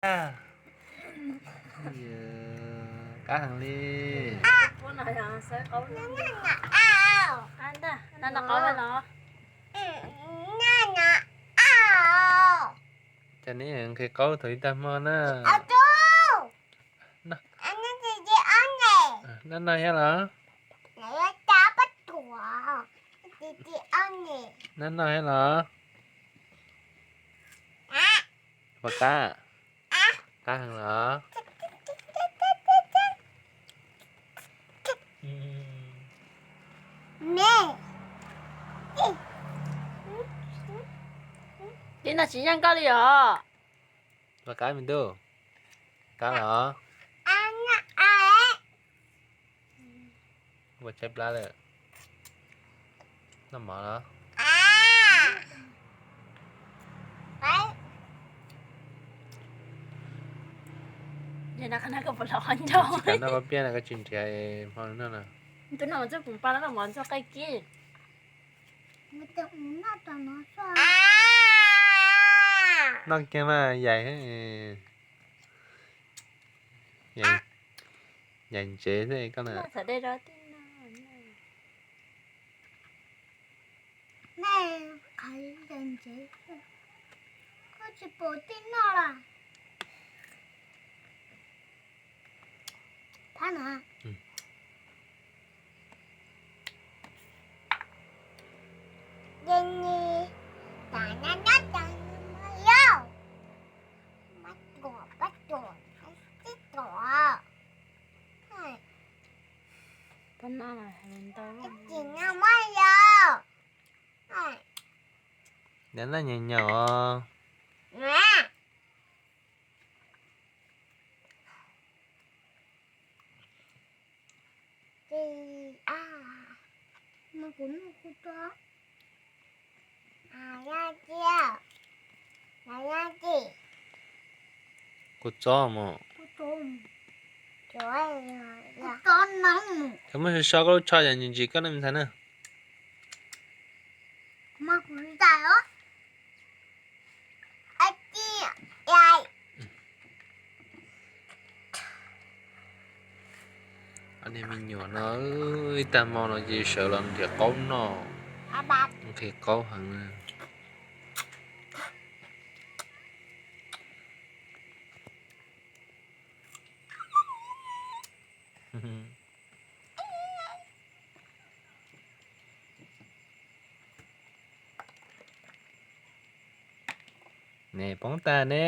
Qab heev li. Cas neb nqhis qaub thaum ib tag hmo na? Noj noj thiab los? Noj noj thiab los? Puas qab? Qab heev los? Tib no tsis yeej koj li os. Puas qab me tub? Qab los? Ua tshaib plab lawm. Noj mov los? Tsis kam noj koj piab na, koj tsis nrhiav hmo noj na. Tus no mas txog kuv pa no noj mov ntxuag qaij kib. Noj kiag mas yaim, yaim ntsev xwb koj na. Koj tsis pom tej noj los? Phab no. Nyob noj nyaum nyaum os. Kua txob mog. Thaum muab so so koj lub tsho yog ntsim ntsim koj ne me ntxhais na. Niag me nyuam no ib tag hmo no ces sawv los nrhiav qaub noj, nqhis qaub heev. Ne poob tag ne.